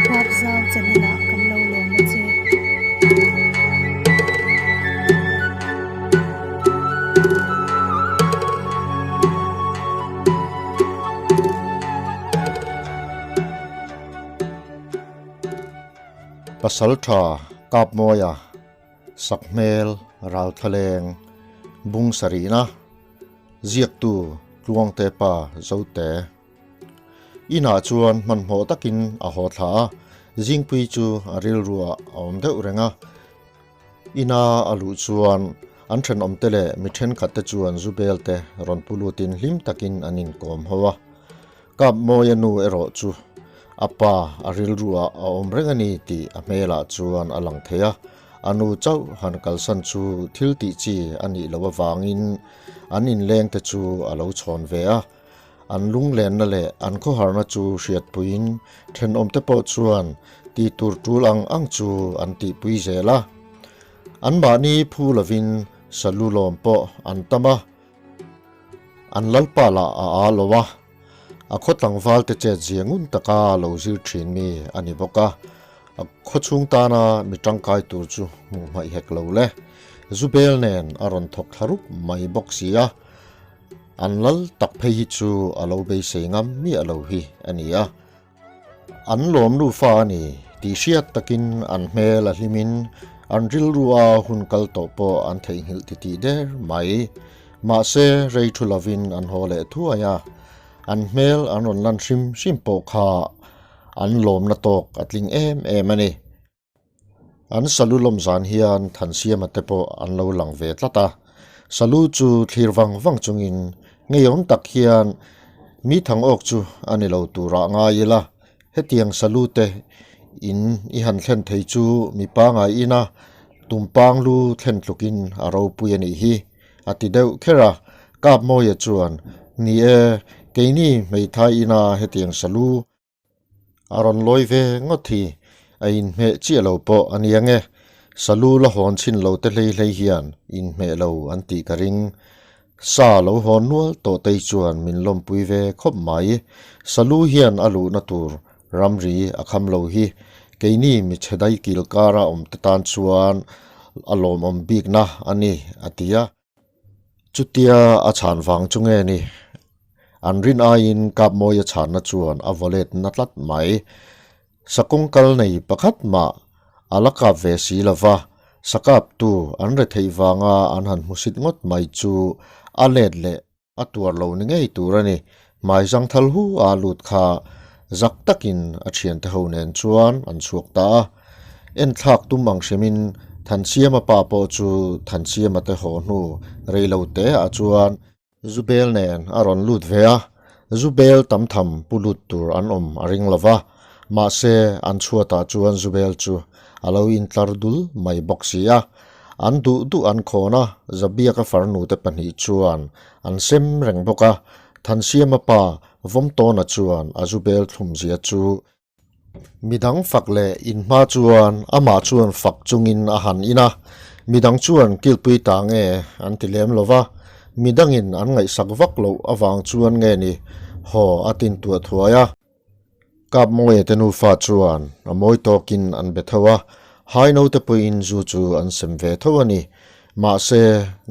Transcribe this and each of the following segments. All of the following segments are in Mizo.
Huapzau channel ah kan lo lawm a che. Pasaltha Kapmawia Sakhmel Ralthlaleng Bung Sarihna Ziaktu Tluangte Pa Zote Inah chuan hmanhmawh takin a haw thla a, Zingpui chu a rilruah a awm deuh reng a. Ina a luh chuan an thenawmte leh mi thenkhatte chuan zu belte rawn pu lutin hlim takin an inkawm ho a. Kapmawia nu erawh chu a pa a rilruah a awm reng a ni tih a hmelah chuan a lang thei a. A nu chauh han kalsan chu thil tih chi a nih loh avangin an inlengte chu a lo chhawn ve a. An lunglenna leh an khawharna chu hriatpuiin thenawmte pawh chuan tih tur tul ang ang chu an tihpui zel a. Anmahni phu lovin salu lawm pawh an tam a, an lalpa lah a aa lo a, a khaw tlangvalte chet zia ngun taka lo zir thin mi a ni bawk a, a khawchhung tana mi tangkai tur chu hmuh hmaih hek lo le. Zubel nen a rawn thawk thla rup mai bawk si a. An lal tak phei hi chu a lo beisei ngam miah lo hi a ni a. An lawm nufa a ni tih hriat takin an hmel a hlimin an rilru a hun kal tawh pawh an theihnghilh titih der mai. Mahse rei thu lovin an haw leh thuai a, an hmel an rawn lan hrim hrim pawh kha an lawmna tawk a tling em em a ni. An salu lawm zan hian Thansiama te pawh an lo lang ve tlat a, salu chu thlir vang vang chungin ngeiawm tak hian mi thang awk chu a ni lo turah ngai ila, hetiang salu te in i han thlen thei chu mi pangai ina tumpang lu thlen tlukin a ropui a nih hi a ti deuh kher a, Kapmawia chuan, Ni e, keini hmeithai ina hetiang salu A rawn lawi ve ngawt hi a inhmeh chiah lo pawh a nia nge, salu la hawn chhin lo te hlei hlei hian inhmeh lo an tih ka ring. Sa lo hawn nual tawh tei chuan min lawmpui ve khawp mai. Salu hian a luhna tur ramri a kham lo hi keini michhe dai kil kara awm te tan chuan a lawmawm bikna a ni, a ti a. Chutia a chhan vang chu nge ni? An rin aiin Kapmawia chhanna chuan a vaw let na tlat mai. Sakawng kal nei pakhat mah a la kap ve si lo va, sakaptu an retheih vanga an han hmusit ngawt mai chu a let leh a tuar lo ni ngei tur a ni. Hmai zangthal hu a lut kha zak takin a thiante ho nen chuan an chhuak ta a. Enthlak tum ang hrimin Thansiama pa pawh chu Thansiama te haw hnu rei lo te ah chuan Zubel nen a rawn lut ve a, Zubel tam tham pu lut tur an awm a ring lo va, mahse an chhuatah chuan Zubel chu a lo intlar dul mai bawk si a. An duh duh an khawn a, Zabiaka farnute pahnih chuan an sem reng bawk a, Thansiama pa Vawmtawna chuan a Zubel thlumzia chu Midang fak leh in hma chuan amah chuan fak chungin a han in a, midang chuan kilpui ta nge an ti lem lo va, midangin an ngaihsak vak loh avang chuan nge ni haw a tin tuah thuai a. Kapmawia te nufa chuan a mawi tawkin an be tho a, hai naute pawhin zu chu an sem ve tho a ni. Mahse,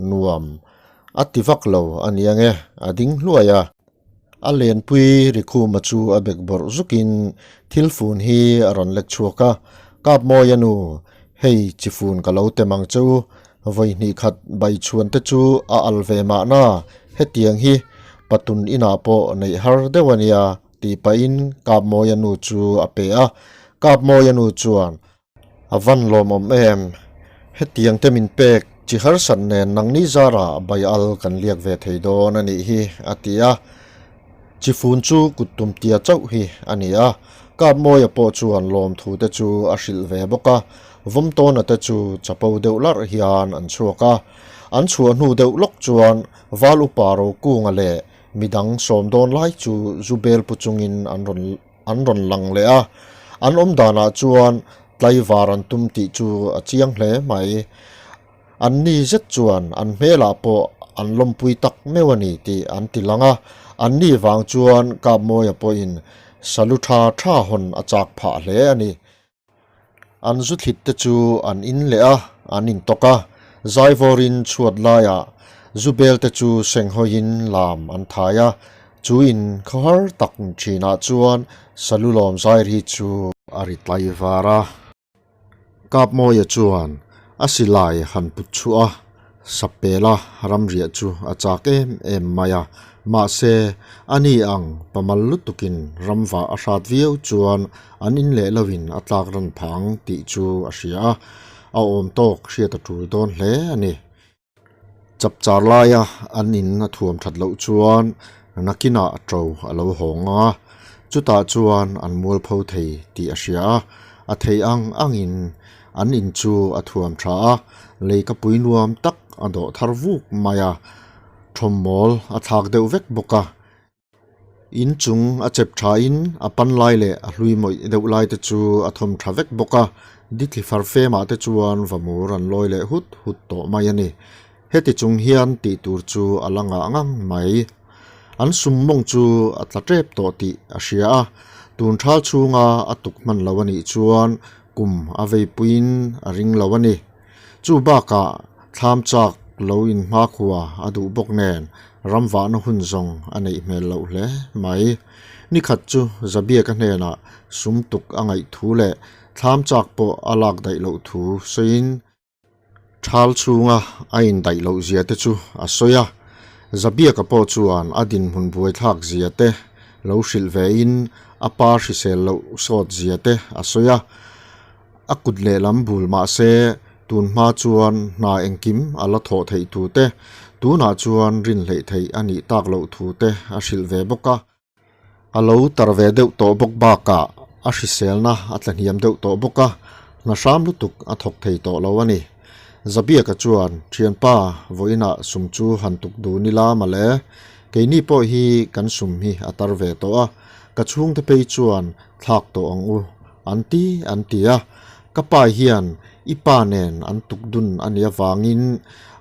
nuam a ti vak lo a nia nge a ding hluai a. A lenpui Rikhuma chu a bek bawrh zukin thil fun hi a rawn lek chhuak a, Kapmawia nu, hei chi fun ka lo tem ang che u, vawi hnih khat bai chhuan te chu a al ve mahna, hetiang hi patun inah pawh neih har deuh a nia, tih pahin Kapmawia nu chu a pe a, Kapmawia nu chuan, A van lawmawm em? Hetiang te min pek chi harsat nen nangni zara bai al kan liak ve thei dawn a nih hi, a ti a. Chi fun chu kut tum tia chauh hi a ni a. Kapmawia pawh chuan lawmthu te chu a hrilh ve bawk a. Vawmtawna te chu chapo deuh larh hian an chhuak a. An chhuah hnu deuh lawk chuan Val upa Rokunga leh midang sawm dawn lai chu zu bel pu chungin an rawn An rawn lang leh a, an awm danah chuan tlaivar an tum tih chu a chiang hle mai. An ni zet chuan an hmelah pawh an lawmpui tak meuh a ni tih an ti lang a, an ni vang chuan Kapmawia pawhin Salu tha tha hawn a chak phah hle a ni. An zu thlit te chu an in leh a, an in tawk a. Zaivawrin chhuat laiah zu bel te chu senghawiin lam an thai a. Chu in khawhar tak thinah chuan salu lawm zai ri chu a ri tlai var a. Kapmawia chuan a silai han put chhuah a, Sapela ramriah chu a chak em em mai a, mahse a ni ang pamal lutukin ramvah a hrat viau chuan an in leh loin a tlak ran phang tih chu a hria a, a awm tawk hriat a tul dawn hle a ni. Chapchar laia an in a thuam that loh chuan nakinah to a lo hawng a, chutah chuan an mualpho thei tih a hria a, a thei ang angin an in chu a thuam tha a, leikapui nuam tak a dawh thar vuk mai a, thawmmawl a thlak deuh vek bawk a. In chung a chep thain a pan lai leh a hlui mawih deuh lai te chu a thawm tha vek bawk a, dithli far femah te chuan vamur an lawi leh hut hut tawh mai a ni. Heti chung hian tih tur chu a la ngah ngang mai. An sum mawng chu a tla tep tawh tih a hria a, tun thal chhunga a tuk hman lo a nih chuan kum a veipuiin a ring lo a ni. Chu bakah thlam chak lo in hmakhua a duh bawk nen ramvahna hun zawng a neih hmel loh hle mai. Nikhat chu Zabiaka hnenah sum tuk a ngaih thu leh thlam chak pawh a lak daih loh thu sawiin thal chhunga a indaih loh zia te chu a sawi a. Zabiaka pawh chuan a dinhmun buaithlak zia te lo hrilh vein a pa hrisel loh sawt zia te a sawi a. A kut lehlam bul mah se, tun hma chuan hna engkim a la thawh theih thu te, tunah chuan rinhleih theih a nih tak loh thu te a hrilh ve bawk a. A lo tar ve deuh tawh bawk bakah a hriselna a tlahniam deuh tawh bawk a, hna hram lutuk a thawk thei tawh lo a ni. Zabiaka chuan, Thianpa, vawiinah sum chu han tuk dun ila mawle, keini pawh hi kan sum hi a tar ve tawh a, ka chhungte phei chuan thlak tawh ang u an ti an ti a, ka pa hian i pa nen an tuk dun a nih avangin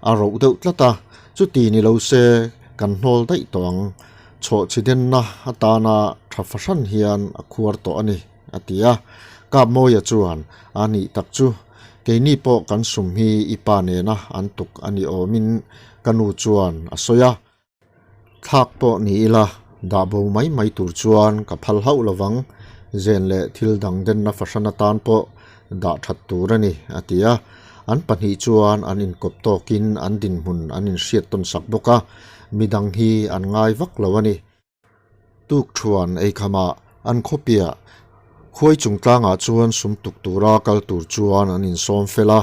a roh deuh tlat a, chuti ni lo se kan hnawl daih tawh ang, chhawhchhi denna atana tha fahran hian a khuar tawh a ni a ti a, Kapmawia chuan a nih tak chu keini pawh kan sum hi i pa nena an tuk a ni awmin ka nu chuan a sawi a. Thlak pawh ni ila, dah bo mai mai tur chuan ka phal hauh lovang, zen leh thil dang denna fahran atan pawh dah that tur a ni, a ti a. An pahnih chuan an inkawp tawkin an dinhmun an inhriat tawn sak bawk a, midang hi an ngai vak lo a ni. Tuk thuan eikhamah an khawpiah khuai chung tlangah chuan sum tuk tura kal tur chuan an insawm fel a.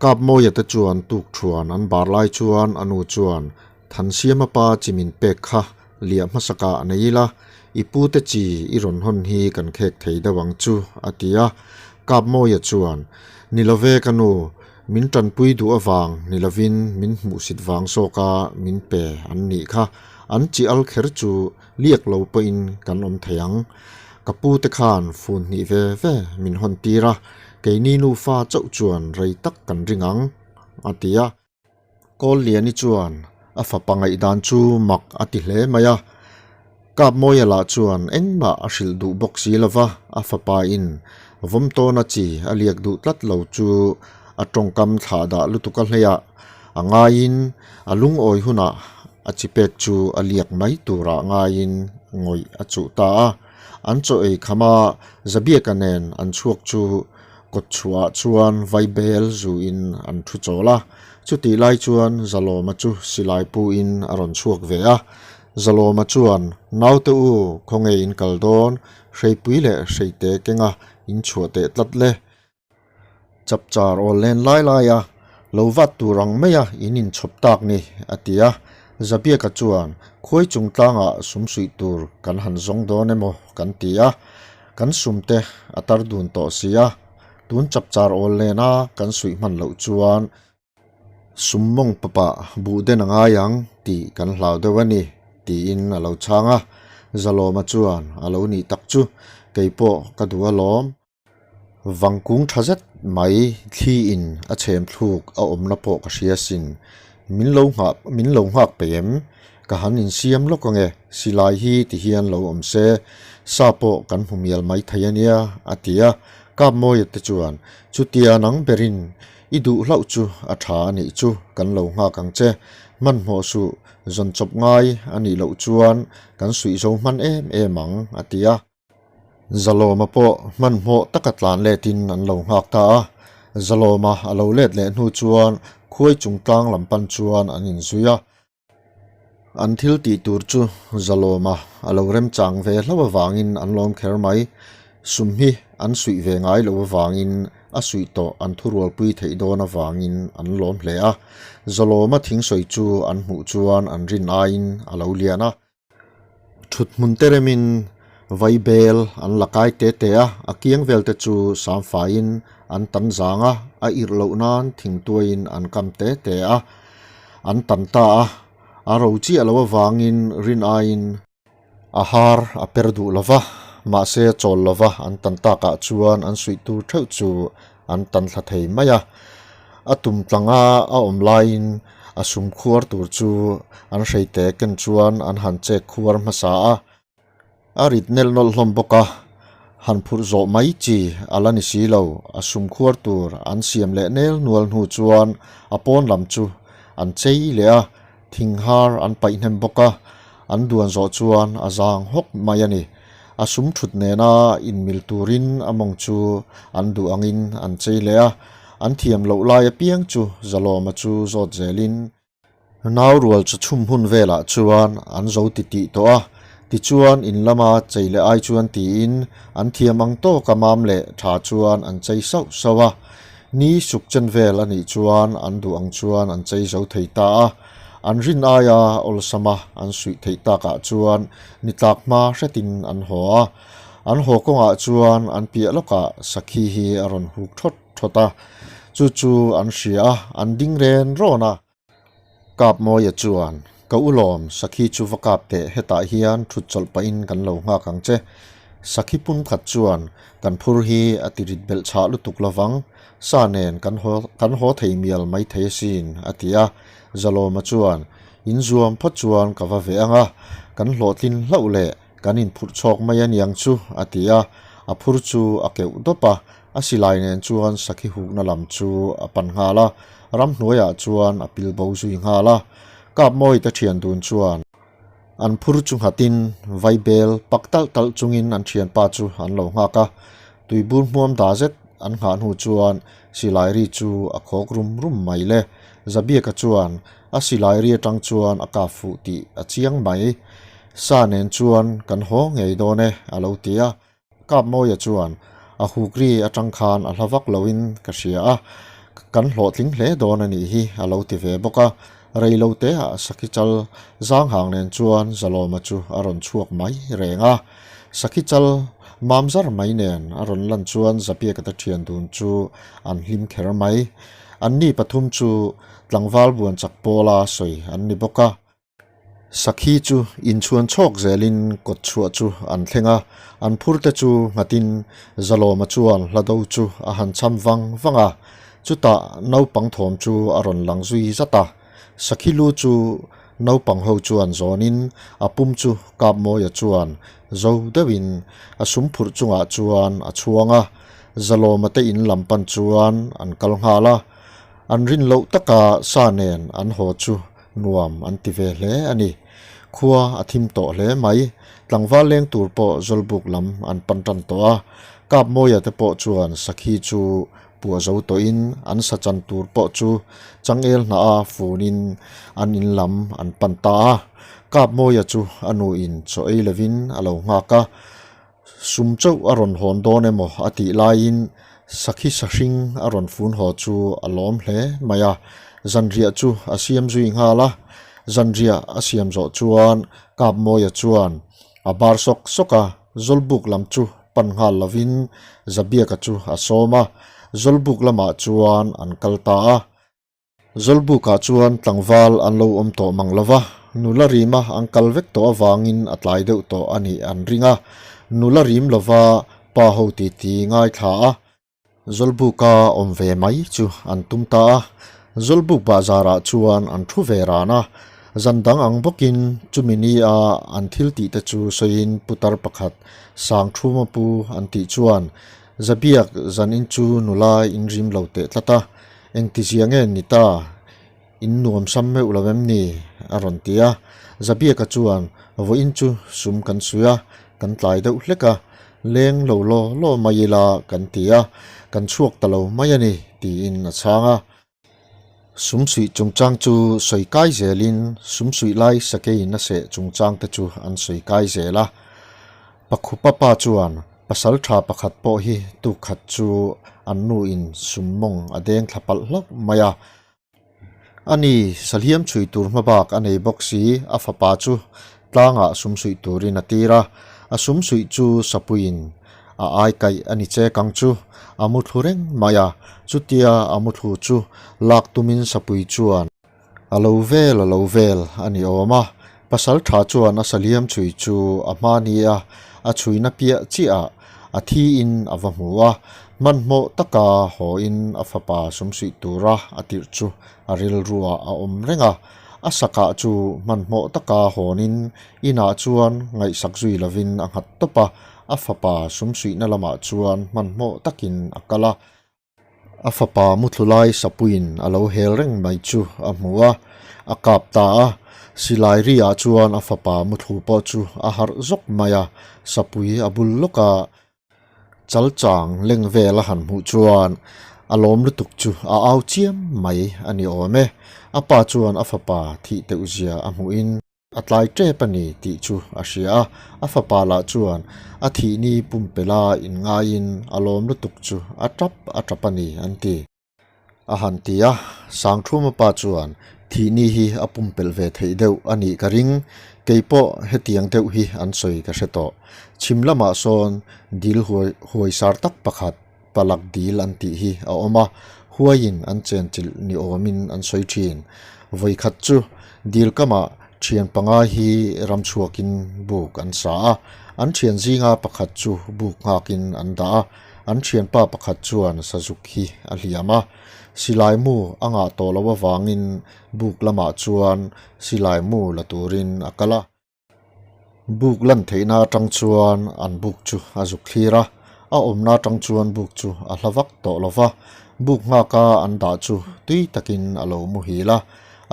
Kapmawia te chuan tuk thuan an bar lai chuan a nu chuan Thansiama pa chi min pek kha liah hmasakah a nei ila, i pute chi i rawn hawn hi kan khek thei deuh ang chu, a ti a. Kapmawia chuan, Ni love ka nu, min tanpui duh avang ni lovin min hmuhsit vang zawka min pe an nih kha, an chi al kher chu liak lo pawhin kan awm thei ang. Ka pute khan fun hnih ve ve min hawn tir a, keini nufa chauh chuan rei tak kan ring ang, a ti a. Kawlliani chuan a fapa ngaihdan chu mak a ti hle mai a, Kapmawia lah chuan engmah a hrilh duh bawk si lo va, a fapa in vawmtawna chi a liak duh tlat lo chu a tawngkam thlah dah lutuk a hleiah a ngaiin a lungawi hunah a chi pek chu a liak mai turah ngaiin ngawih a chuh ta a. An chaw ei kham a, Zabiaka nen an chhuak chu Kawt chhuahah chuan vaibel zuin an thu chawl a, chutih lai chuan Zalawma chu silai puin a rawn chhuak ve a. Zalawma chuan, Naute u, khawnge in kal dawn, hreipui leh hreite kenga in chhuah teh tlat le. Chapchar awl len lai laia lo vat tur ang maia in inchhawp tak ni, a ti a. Zabiaka chuan, Khuai chung tlangah sum suih tur kan han zawng dawn emaw kan ti a. Kan sumte a tar dun tawh si a, tun chapchar awl lena kan suih hman loh chuan sum mawng pawpah buh den a ngai ang tih kan hlau deuh a ni, tiin a lo chhang a. Zalawma chuan a lo nih tak chu kei pawh ka duh alawm. Vangkung tha zet mai thli in a chhem thluk a awmna pawh ka hria sin. Min lo nghah min lo nghak peih em? Ka han insiam lawk ange, silai hi ti hian lo awm se, sa pawh kan hmu mial mai thei a nia, a ti a. Kapmawia te chuan, Chutia nang berin i duh hlauh chu a tha a nih chu, kan lo nghak ang che. Hmanhmawh suh, zawn chawp ngai a nih loh chuan kan suih zo hman em em ang, a ti a. Zalawma pawh hmanhmawh taka tlan letin an lo nghak ta a. Zalawma a lo let leh hnu chuan khuai chung tlang lam pan chuan an inzui a. An thil tih tur chu Zalawma a lo remchang ve hlauh avangin an lawm kher mai. Sum hi an suih ve ngai loh avangin a suih tawh an thurualpui theih dawn avangin an lawm hle a. Zalawma thingsawi chu an hmuh chuan an rin aiin a lo lian a. Thut hmun te remin vai bel an la kai te te a, a kiang vel te chu samfaiin an tan zang a, a irh loh nan thingtuaiin an kam te te a, an tan ta a, a ro chiah loh avangin rin aiin a har a per duh lo va, mahse chawl lo va an tan takah chuan an suih tur theuh chu an tan thla thei mai a, a tum tlanga a awm laiin a sum khuar tur chu an hreite ken chuan an han chek khuar hmasa a, a rit nelh nawlh hlawm bawk a, han phurh zawh mai chi a la ni si lo, a sum khuar tur an siam leh nel nual hnu chuan a pawn lam chu an chei leh a, thing har an paih hnem bawk a, an duan zawh chuan a zang hawk mai a ni. A sum thut nena inmil turin a mawng chu an duh angin an chei leh a, an thiam loh lai apiang chu Zalawma chu zawt zelin nau rual chu chhum hun velah chuan an zo ti tih tawh a, tichuan in lama chei leh ai chuan tiin an thiam ang tawka mam leh tha chuan an chei sauh sauh a. Ni suk chen vel a nih chuan an duh ang chuan an chei zo thei ta a, an rin aia awlsama an suih theih takah chuan ni tlak hma hretin an haw a. An haw kawngah chuan an piah lawkah sakhi hi a rawn huk thawt thawt a, chu chu an hria a, an ding ren rawn a. Kapmawia chuan, Ka ulawm, sakhi chu va kap teh, hetah hian thut chawlh pahin kan lo nghak ang che. Sakhi pum khat chuan, Kan phur hi a ti rit belh chhah lutuk lovang, sa nen kan haw kan haw thei mial mai thei asin, a ti a. Zalawma chuan, In zuam phawt chuan ka va ve ang a, kan hlawhtlin hlauh leh kan inphurh chhawk mai a niang chu, a ti a. A phur chu a keuh dawp a, a silai nen chuan sakhi hukna lam chu a pan nghal a. Ramhnuaiah chuan a pil bo zui nghal a, Kapmawite thian dun chuan an phur chu nghatin vaibel pak talh talh chungin an thianpa chu an lo nghak a, tuibur hmuam da zet an nghah hnu chuan silai ri chu a khawk rum rum mai le. Zabiaka chuan a silai ri atang chuan a kap fuh tih a chiang mai. Sa nen chuan kan haw ngei dawn e a lo ti a. Kapmawia chuan a hukri atang khan a hla vak loin ka hria a, kan hlawhtling hle dawn a nih hi a lo ti ve bawk a. Rei lo teah Sakhi chal zanghang nen chuan Zalawma chu a rawn chhuak mai reng a. Sakhi chal mam zar mai nen a rawn lan chuan Zapiaka te thian dun chu an hlim kher mai. Anni pathum chu tlangval buan chak pawla sawi an ni bawk a. Sakhi chu inchhuan chhawk zelin kawt chhuah chu an thleng a, an phur te chu nghatin Zalawma chuan hlado chu a han cham vang vang a, chutah naupang thawm chu a rawn lang zui zat a. Sakhi lu chu naupang ho chuan zawnin a pum chu Kapmawia chuan zo deuhin a sum phurh chungah chuan a chhuang a, Zalawma te in lam pan chuan an kal nghal a, an rin loh taka sa nen an haw chu Nuam an ti ve hle a ni. Khua a thim tawh hle mai. Tlangval leng tur pawh Zawlbuk lam an pan tan tawh a. Kapmawia te pawh chuan Sakhi chu puah zo tawhin an sa chan tur pawh chu changel hnah a funin an in lam an pan ta a. Kapmawia chu a nuin chaw ei lovin a lo nghak a. Sum chauh a rawn hawn dawn emaw a tih laiin Sakhi sahring a rawn fun haw chu a lawm hle mai a, zanriah chu a siam zui nghal a. Zanriah a siam zawh chuan Kapmawia chuan a bar sawk sawk a, Zawlbuk lam chu pan nghal lovin Zabiaka chu a sawm a, Zawlbuk lamah chuan an kal ta a. Zawlbukah chuan tlangval an lo awm tawh mang lo va, nula rima an kal vek tawh avangin a tlai deuh tawh a nih an ring a. Nula rim lova pa ho titi ngaithla a, Zawlbuka awm ve mai chu an tum ta a. Zawlbuk bahzarah chuan an thu ve ran a. Zan dang ang bawkin chumi ni a an thil tih te chu sawiin putar pakhat Sangthuma pu an tih chuan Zabiak zan in chu nula in rim lo teh tlat a, engtizia nge ni ta? In nuam sam meuh lo em ni? a rawn ti a. Zabiaka chuan, Vawiin chu sum kan suih a, kan tlai deuh hlek a, leng lo law law mai ila kan ti a, kan chhuak ta lo mai a ni, tiin a chhang a. Sum suih chungchang chu sawi kai zelin sum suih lai sakeiin a seh chungchang te chu an sawi kai zel a. Pakhupa pa chuan pasal tha pakhat pawh hi tukkhat chu an nuin sum mawng a deng thla palh hlauh mai a. Ani, sahliam chhui tur hma bak a nei bawk si, a fapa chu tlangah sum suih turin a tir a. A sum suih chu sapuiin A ai kaih a ni che kang chu a mu thlu reng mai a, chutia a mu thlu chu lak tumin sapui chuan a lo vel a lo vel a ni awm a. Pasal tha chuan a saliam chhui chu a hma ni a, a chhuina piah chiah ah a thi in a va hmu a, hmanhmawh taka haw in a fapa sumsuih tura a tirh chu a rilruah a awm reng a. A sakah chu hmanhmawh taka hawnin inah chuan ngaihsak zui lovin a nghat tawp a, a fapa sumsuihna lamah chuan hmanhmawh takin a kal a. A fapa muthlu lai sapuiin a lo hel reng mai chu a hmu a, a kap ta a. Silai riah chuan a fapa muthlu pawh chu a harh zawk mai a, sapui a bul lawk a. Chalchang leng vel a han hmuh chuan a lawm lutuk chu a au chiam mai a ni awm e. A pa chuan a fapa thih teuh zia a hmuhin a tlai tep a ni tih chu a hria a, a fapa lah chuan a thih ni pumpela inngaiin a lawm lutuk chu a tap a tap a ni an ti. A han ti a, Sangthuma pa chuan thihni hi a pumpelh ve theih deuh a nih ka ring, kei pawh hetiang deuh hi an sawi ka hre tawh. Chhim lamah sawn dil huai huaisar tak pakhat palak dil an tih hi a awm a, huaiin an chenchilh ni awmin an sawi thin. Vawikhat chu dil kamah thian panga hi ram chhuakin buk an sa a, an thian zinga pakhat chu buk nghakin an dah a, An thianpa pakhat chuan sazuk hi a hliam a, silai mu a ngah tawh loh avangin buk lamah chuan silai mu la turin a kal a. Buk lan theihna atang chuan an buk chu a zuk thlir a, a awmna atang chuan buk chu a hla vak tawh lo va, buk nghaka an dah chu tui takin a lo muhil a.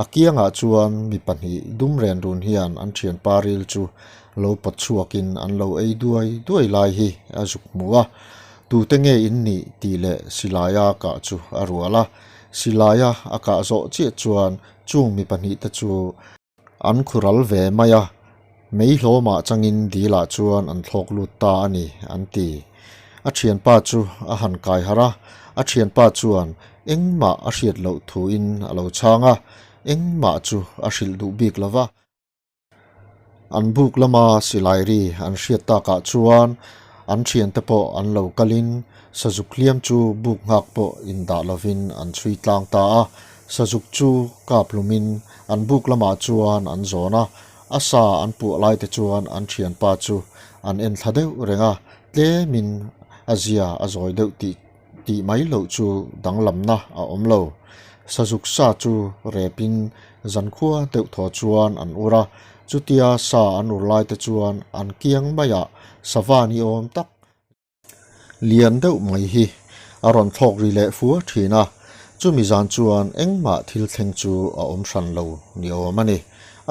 A kiangah chuan mi pahnih dum ren run hian an thianpa ril chu lo pawt chhuakin an lo ei duai duai lai hi a zuk hmu a, tute nge in nih tih leh silaia kah chu a rual a, silaia a kah zawh chiah chuan chung mi pahnihte chu an khural ve mai a, mei hlawmah changin dilah chuan an thlawk lut ta a ni an ti. A thianpa chu a han kai harh a, a thianpa chuan engmah a hriat loh thuin a lo chhang a, engmah chu a hrilh duh bik lo va. An buk lama silai ri an hriat takah chuan an thiante pawh an lo kalin sazuk hliam chu buk nghak pawh indah lovin an chhui tlang ta a. Sazuk chu kap hlumin an buk lamah chuan an zawn a, a sa an puah lai te chuan an thianpa chu an en thla deuh reng a, tlemin a zia a zawi deuh tih tih mai loh chu danglamna a awm lo. Sazuk sa chu repin zankhua deuh thaw chuan an ur a, chutia sa an ur lai te chuan an kiang maiah sava ni awm tak lian deuh mai hi a rawn thlawk ri leh fua thin a, chumi zan chuan engmah thil thleng chu a awm hran lo ni awm a ni.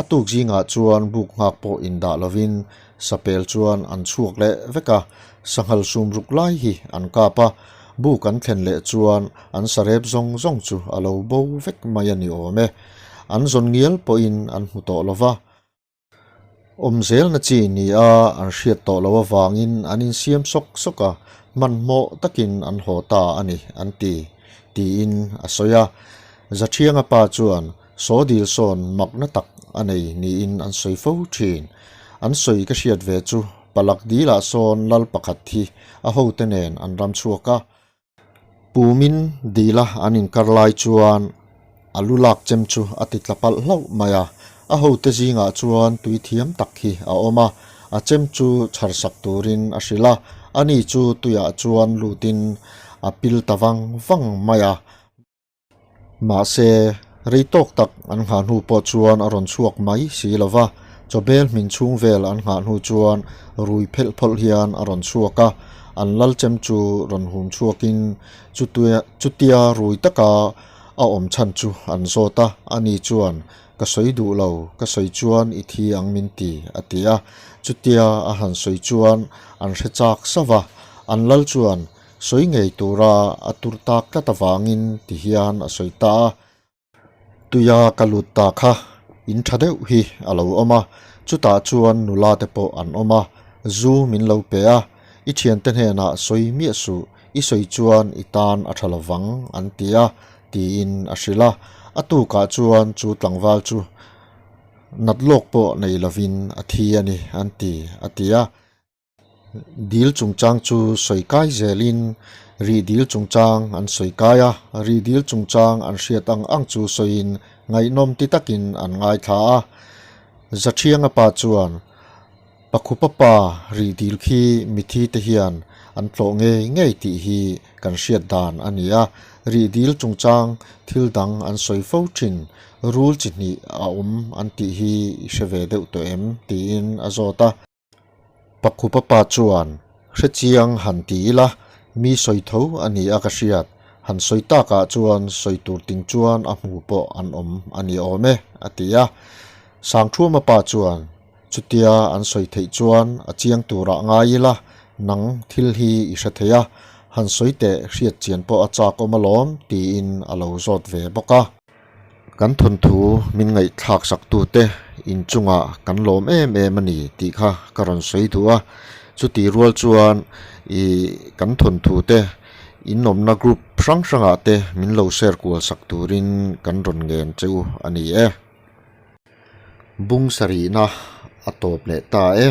A tuk zingah chuan buk nghak pawh indah lovin Sapel chuan an chhuak leh vek a, sanghal sum ruk lai hi an kap a, buk an thlen leh chuan an sarep zawng zawng chu a lo bo vek mai a ni awm e. An zawn ngial pawhin an hmu tawh lo va. Awm zelna chi ni a an hriat tawh loh avangin an insiam sawk sawk a, hmanhmawh takin an haw ta a ni an ti, tiin a sawi a. Zathianga pa chuan Saw dil sawn makna tak a nei niin an sawi fo thin. An sawi ka hriat ve chu Palak dilah sawn lal pakhat hi a hote nen an ram chhuak a. Pumin dila an inkar lai chuan a lu lak chem chu a ti tla palh hlauh mai a. A hote zingah chuan tui thiam tak hi a awm a, a chem chu chhar sak turin a hrilh a. Ani chu tuiah chuan lutin a pil ta vang vang mai a. Mahse, Rei tawk tak an nghah hnu pawh chuan a rawn chhuak mai si lo va, chawbel hmin chhung vel an nghah hnu chuan rui phelh phawlh hian a rawn chhuak a, an lal chem chu rawn hum chhuakin chutia rui taka a awm chhan chu an zawt a, ani chuan Ka sawi duh lo, ka sawi chuan i thi ang min ti, a ti a. Chutia a han sawi chuan an hre chak sauh a, an lal chuan sawi ngei tura a tur tak tlat avangin ti hian a sawi ta a. Tuia ka lut ta kha in tha deuh hi a lo awm a, chutah chuan nula te pawh an awm a, zu min lo pe a, i thiante hnenah sawi miah suh, i sawi chuan i tan a tha lovang an ti a, tiin a hrilh a. A tukah chuan chu tlangval chu nat lawk pawh nei lovin a thi a ni an ti, a ti a. Dil chungchang chu sawi kai zelin rih dil chungchang an sawi kai a, rih dil chungchang an hriat ang ang chu sawiin ngaihnawm ti takin an ngaithla a. Zathianga pa chuan Pakhupa pa rih dil khi mithi te hian an tlawh ngei ngei tih hi kan hriat dan a ni a, rih dil chungchang thil dang an sawi fo thin, rul chi hnih a awm an tih hi i hre ve deuh tawh em? tiin a zawt a. Pakhupa pa chuan, Hrechiang han ti ila, mi sawi tho a ni a ka hriat, han sawi takah chuan sawi tur ting chuan a hmu pawh an awm a ni awm e, a ti a. Sangthuama pa chuan, Chutia an sawi theih chuan a chiang turah ngai ila, nang thil hi i hre thei a, han sawi teh hriat chian pawh a chak awm alawm, tiin a lo zawt ve bawk a. Kan thawnthu min ngaihthlak saktute inchungah kan lawm em em a ni tih kha ka rawn sawi duh a, chuti rual chuan ih kan thawnthu te inawmna group hrang hrangah te min lo share kual sak turin kan rawn ngen che u a ni e. Bung sarihna a tawp leh ta e.